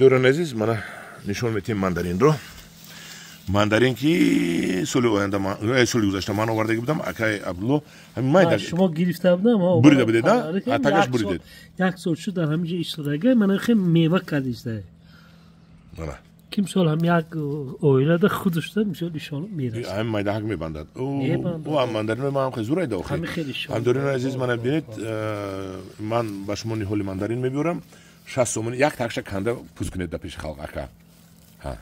Дӯрони азиз, мана нишон метиҳем мандаринро. Мандарин ки соли оянда, соли гузашта ман овардаги будам, акай Абдулло. Ҳамин майда шумо гирифта будам, бурида будед, а? Тагаш буридед. Як сол шуд дар ҳамин ҷо истодага, мана хел мева кардиста. Мана. Ким сол ҳам як оилада худашда мисол ишониб мерасад. Ҳамин майда ҳак мебандад. Ӯ ҳам мандарин ман ҳам хел зур айда охи. Ҳамин хел ишониб. Ҳамдоринои азиз, мана бинед, ман ба шумо ниҳоли мандарин мебиёрам. 60 сомонӣ як такша канда пуз кунед дар пеши халқ, ака. Ҳа.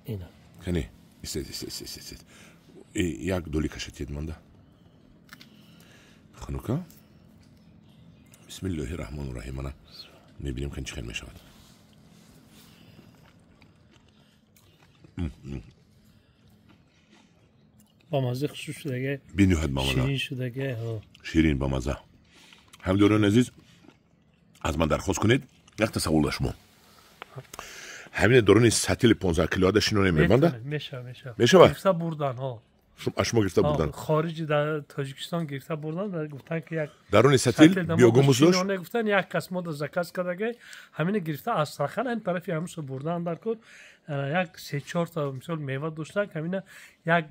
Ина. Кани, истед, истед, истед, истед. Як доли кашатед манда. Ханука. Бисмиллоҳи раҳмони раҳим. Мана мебинем кани чӣ хел мешавад. Бамаза хушу шудага. Бениҳоят бамаза. Ширин шудага. Ширин бамаза. Ҳамдорони азиз, аз ман дархост кунед якта савол ба шумо. Ҳамин дорони сатили 15 килоада шиноне мебанда? Мешава, мешава. Мешава? Гирифта бурдан, ҳо. Аз шумо гирифта бурдан? Хориҷи дар Тоҷикистон гирифта бурдан, гуфтан ки як дарони сатил биогумус дошт? Шиноне гуфтан як кас мода заказ кардага, ҳамина гирифта Астрахан ҳамин тарафи ҳамусо бурдан дар кор як 3-4 та мисол мева доштан, ҳамина як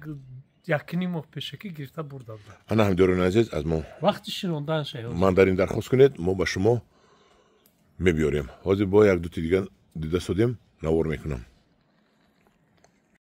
якним моҳ пешакӣ гирифта бурда буданд. Ана ҳамдорони азиз, аз мо вақти шинондан шай мандарин дархост кунед, мо ба шумо мебиёрем. Ҳозир бо як дути дигар дида содем, навор мекунам.